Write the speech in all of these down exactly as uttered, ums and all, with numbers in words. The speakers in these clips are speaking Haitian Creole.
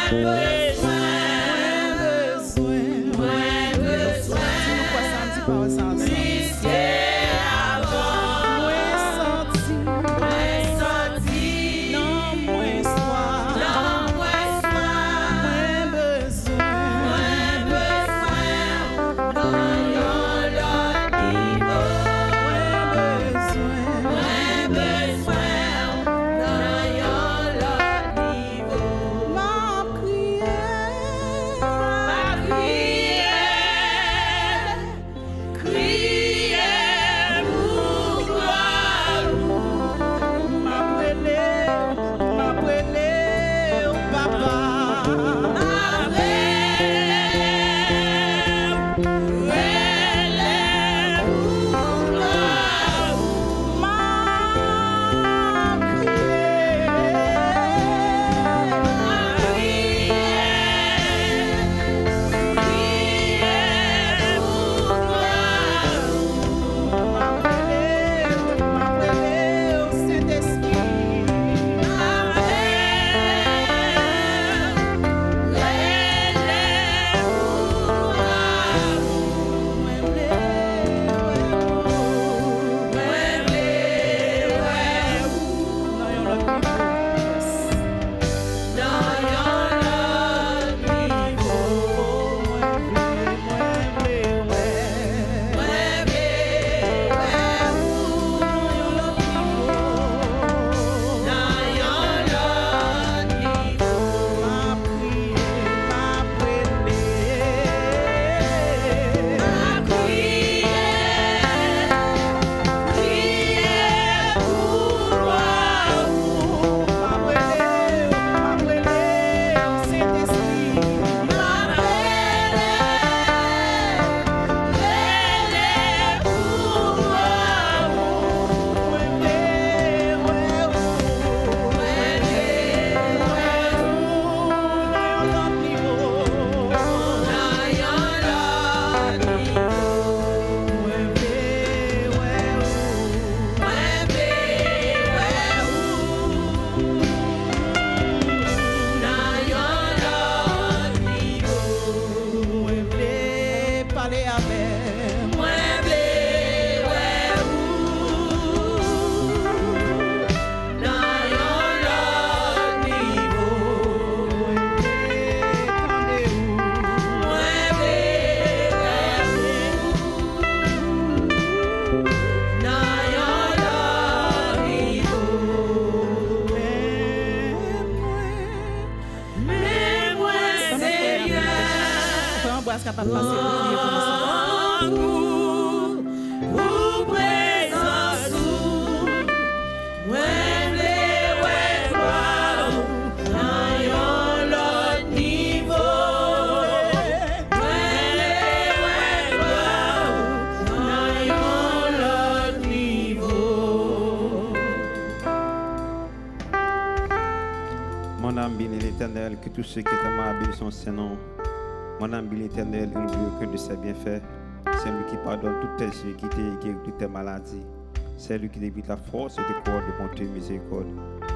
Mwen bezwen, mwen bezwen. Si nou kwè sa, n di pawòl sa ansanm. Plis ke avan. Mwen santi, mwen santi. Nan mwen swa, nan mwen swa. Mwen bezwen, mwen bezwen. Nan yon lòt nivo. Mwen bezwen, mwen bezwen. Nan yon lòt nivo. M ap kriye. M ap kriye. Kriye pou glwa ou. M ap rele w, m ap rele w, papa. M ap rele w, rele w pou glwa ou. M ap kriye, m ap kriye. Nan yon lòt nivo. Yes. Nan yon lòt nivo. Mwen vle, mwen vle wè. Mwen vle wè ou. Nan yon lòt nivo. Nan yon lòt nivo. M ap kriye, m ap rele. M ap kriye. Priye pou glwa ou. M ap rele w, m ap rele w, Sentespri. M ap rele, rele pou glwa ou. Mwen vle wè ou. Mwen vle wè ou. Nan yon lòt nivo. Nan yon lòt nivo. Mwen vle wè ou. Mwen vle wè ou. Nan yon lòt nivo. Mwen vle pale avè w. Mwen vle wè ou. Nan yon lòt nivo. Mwen vle tande ou. Mwen vle wè ou. Nan yon lòt nivo. Men mwen, men mwen, Senyè. Frè Anbraz kapab pase pou priye pou nou, silvouplè. Pou prezans ou. Mwen vle wè glwa ou nan yon lòt nivo. Mwen vle wè glwa ou nan yon lòt nivo. Mon âme bénit l'Éternel, que tout ce qui est en moi bénisse son saint nom. Mon âme bénit l'Éternel et n'oublie aucun de ses bienfaits. C'est lui qui pardonne toutes tes iniquités et guérit toutes tes maladies. C'est lui qui débite la force et te couronne de bonté et miséricorde.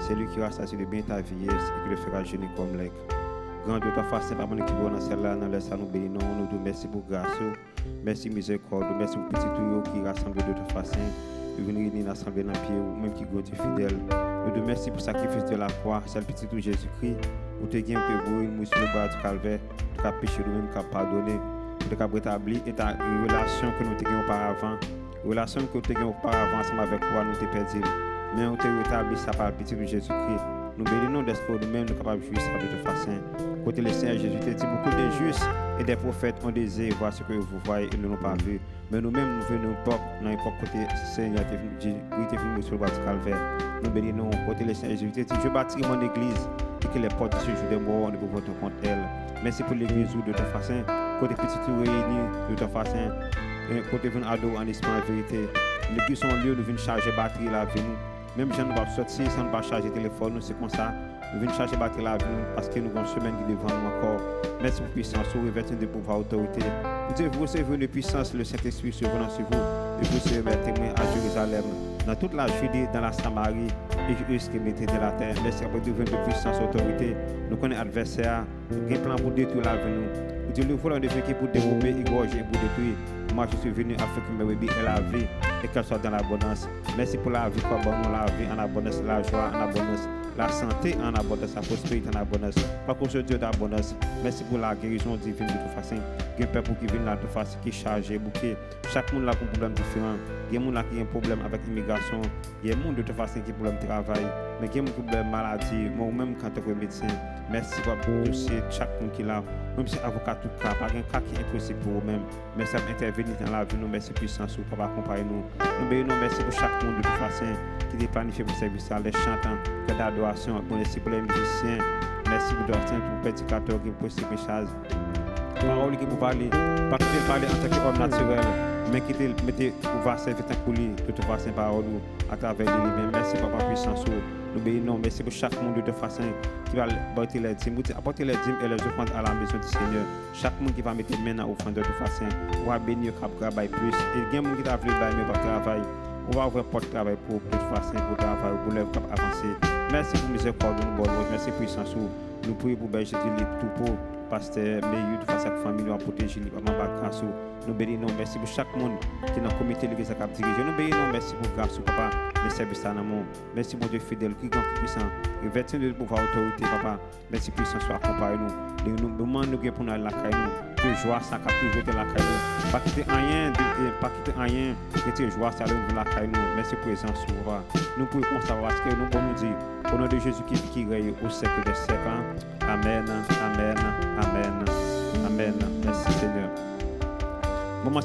C'est lui qui rassasie de bien ta vieillesse et qui te fait rajeunir comme l'aigle. Gran Dye, tout sa, se pa moun ki bon nan syèl la, nan lè sa nou beni non, nou di w mèsi pou gras ou. Mèsi mizèrikòd ou, mèsi pou pitit ou yo ki rasanble de tout fason. Yo vin reyini nan asanble nan pye ou, ou menm ki Bondye fidèl. Nou di w mèsi pou sakrifis de la kwa, sèl pitit ou Jezikri, ou te gen, ou te voye l mouri sou le bwa di Kalvè, pou ka peche nou menm, ka padone, pou te ka retabli eta relasyon ke nou te gen oparavan. Relasyon ke nou te gen oparavan ansanm avèk ou a, nou te pèdi l. Men ou te retabli sa pa pitit ou Jezikri. Nou beni non dèske nou menm nou kapab jwi sa de tout fason. Kote le Seigneur Jésus te di, beaucoup de justes et des prophètes ont désiré voir ce que vous voyez et ne l'ont pas vu. Men nou menm, nou vin nan epòk, nan epòk kote Senyè te vin, Jezikri te vin mouri sou le bwa di Kalvè. Nou beni non, kote le Seigneur Jésus te di, je bâtirai mon église et que les portes du séjour des morts ne pourront contre elle. Mèsi pou legliz ou de tout fason, kote pitit ou reyini de tout fason, e kote vin adore an espri an verite. Legliz se yon lye nou vin chaje batri lavi nou. Menm jan nou p ap sòti san nou pa chaje telefòn nou, se konsa nou vin chaje batri lavi nou, paske nou gen yon semèn ki devan nou ankò. Mèsi pou pisans ou, revèti nou de pouvwa, otorite. Bondye, vous recevez une puissance, le Saint-Esprit se venant sur vous, et vous serez mes témoins à Jérusalem, dans toute la Judée, dans la Samarie, et jusqu'aux extrémités de la terre. Mèsi, papa, ou vin de pwisans, otorite. Nou konnen advèsè a gen plan pou detwi lavi nou. Ou di, le voleur ne vient que pour dérober, égorger et pour détruire. Moi, je suis venu afin que mes brebis aient la vie et qu'elle soit dans l'abondance. Mèsi pou lavi, papa, ban nou lavi an abondans, lajwa an abondans, lasante an abondans, lapwosperite an abondans. Papa, ou se Dye dabondans. Mèsi pou lagerizon divin de tout fason. Gen pèp ou ki vin la de tout fason, ki chaje, bouke. Chak moun la gon pwoblèm diferan. Gen moun la ki gen pwoblèm avèk imigrasyon. Gen moun de tout fason ki gen pwoblèm travay. Men gen moun ki pwoblèm maladi. Men ou menm, antanke medsen, mèsi pou dosye chak moun ki la. Ou menm se avoka tout ka. Pa gen ka ki enposib pou ou menm. Mèsi ap entèveni nan lavi nou. Mèsi pwisans ou, papa, akonpaye nou. Nou beni nou, mèsi pou chak moun de tout fason ki te planifye pou sèvis la, les chantants, kè dadorasyon, mèsi pou les musiciens, mèsi pou dòsen, pou predikatè ki posib mesaj. Pawòl ki pou pale, pa kite l pale antanke òm natirèl, men kite l mete ou va sèvi tankou li, tout fason pawòl ou atravè li li menm. Mèsi, papa, pwisans ou. Nou beni non, mèsi pou chak moun de tout fason ki va apòte lè dim. Ou di, apportez les dîmes et les offrandes à la maison du Seigneur. Chak moun ki va mete men nan ofrann de tout fason, ou va beni yo, k ap ka bay plis. E gen moun ki ta vle bay, men yo p ap travay. Ou va ouvè pòt travay pou yo, de tout fason, pou travay, pou lè yo k ap avanse. Mèsi pou mizèrikòd ou, nou ba w lwanj. Mèsi pwisans ou. Nou priye pou bèl Jezi li, twoupo, pastè Meyou, de tout fason ak fanmi nou, a pwoteje li, papa, anba gras ou. Nou beni non, mèsi pou chak moun ki nan komite legliz la k ap dirije. Nou beni non, mèsi pou gras ou, papa. Men sèvis la nan men w. Mèsi, Bondye fidèl, ki gran, ki pwisan. Revèti nou de pouvwa, otorite, papa. Mèsi pwisans ou, akonpaye nou. Nan moman nou gen pou nou al lakay nou, ke jwa sa k ap toujou rete lakay nou. Pa kite anyen, de- e pa kite anyen rete jwa sa lè nou vin lakay nou. Mèsi prezans ou, papa. Nou priye konsa, papa, paske nou bon, nou di, au nom de Jésus qui vit, qui règne au siècle des siècles. Amèn, amèn, amèn, amèn. Mèsi, Senyè. Moman sa